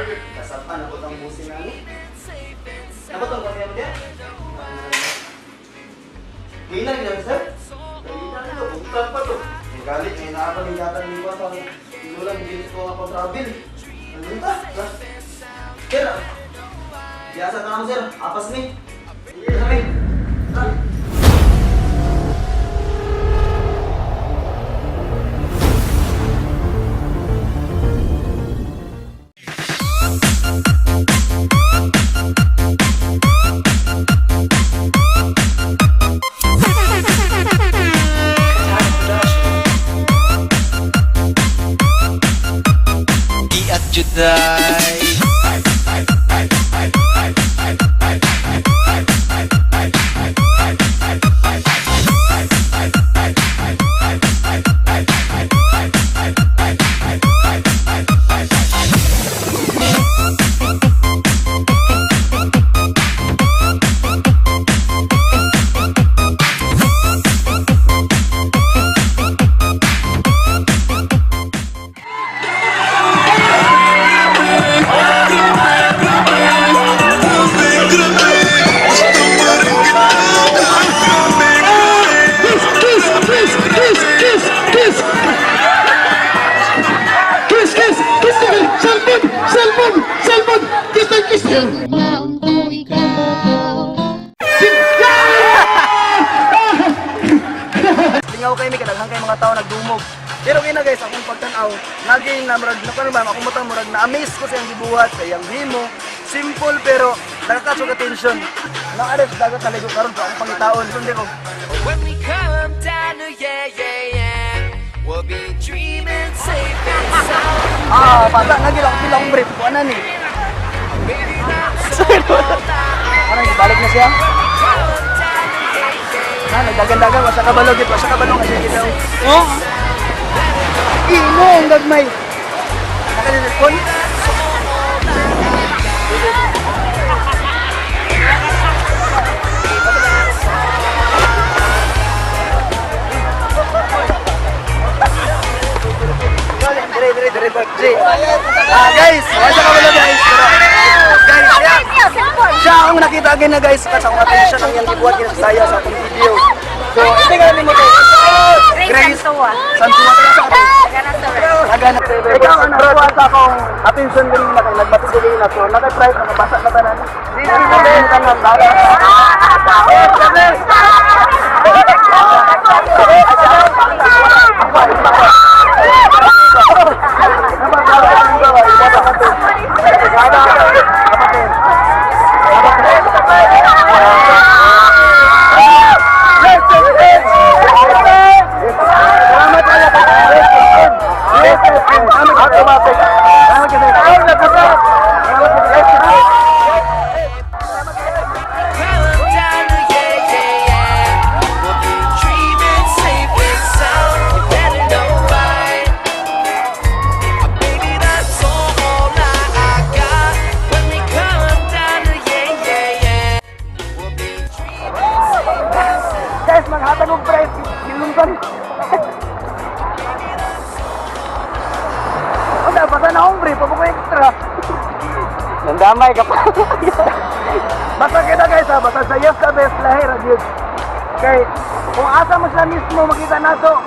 Kasapan ako tang busin na ni. Ako tang busin mo diya? Ngayon lang yun, sir. Ngayon lang ito, buktan pa to. Ang galit, ngayon na ako ningatan ni ko sa inulang bilis ko nga kontrabil. Nandun ta? Sir, biyasa ka naman, sir. Apas ni. Iya kami. Tara. Iat Juday. Kiss, kiss, kiss, kiss, kiss, kiss. Kiss, kiss, kiss, kiss. Cellphone, cellphone, cellphone. Kiss, kiss, kiss. Maon ko ikaw. Lingaw kay mi kadaghan kay mga tao nagdumog. Pero kina guys, akong pagtan-aw, naging na murag na kuno ba akong mata murag na amaze ko sa iyang gibuhat, sa iyang himo. Simple pero nakakatch og attention. Naares dagat naligo karon pa akong pangitaon. Sundi ko. When we come down to yeah, we'll be dreaming safe and sound. Ah, bata nga gila akong bilang brief ko ana ni. Baby, that's all that Ano, balik na siya? come down to yeah. Na, nagdagandagan, wasa kabalo, git, wasa kabalo kasi gitaw. Oh! Imo, ang gagmay. Nakalilikon? Dire, dire, dire, dire. Ah, guys, wasa kabalo, guys. Pero, guys, yeah. Siya akong nakita again na guys kasi akong attention ang iyang gibuhat kinasaya sa akong video. So, hindi ka namin mo kay Grace Santua. Santua ka sa atin. Tagana. Tagana. Ikaw ang nakuha sa akong attention ganin na kay nagbatid ganin na to. Nakay-price na mabasa na tanan. Di di di di tanan. Yes, yes. Come down to yeah. We'll be dreaming safe and sound. You better know why. Baby, that's all I got. When we come down to yeah. We'll be dreaming safe and sound. Guys, maghatag og price. Gilumban. O dapat na akong brief, ako extra. Nandamay ka pa. Basta kita guys ha, basta sa yes the best lahi ra gyud. Kay kung asa mo sila mismo makita nato,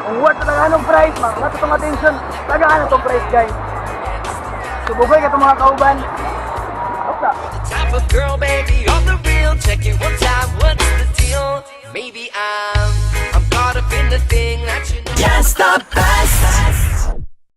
kung worth talaga anong price, makuha tong attention, tagaan na tong price guys. Subukoy ka itong mga kauban. Basta. Type of girl, baby, on the real. Check it one time, what's the deal? Maybe I'm caught up in the thing that you know. Can't stop.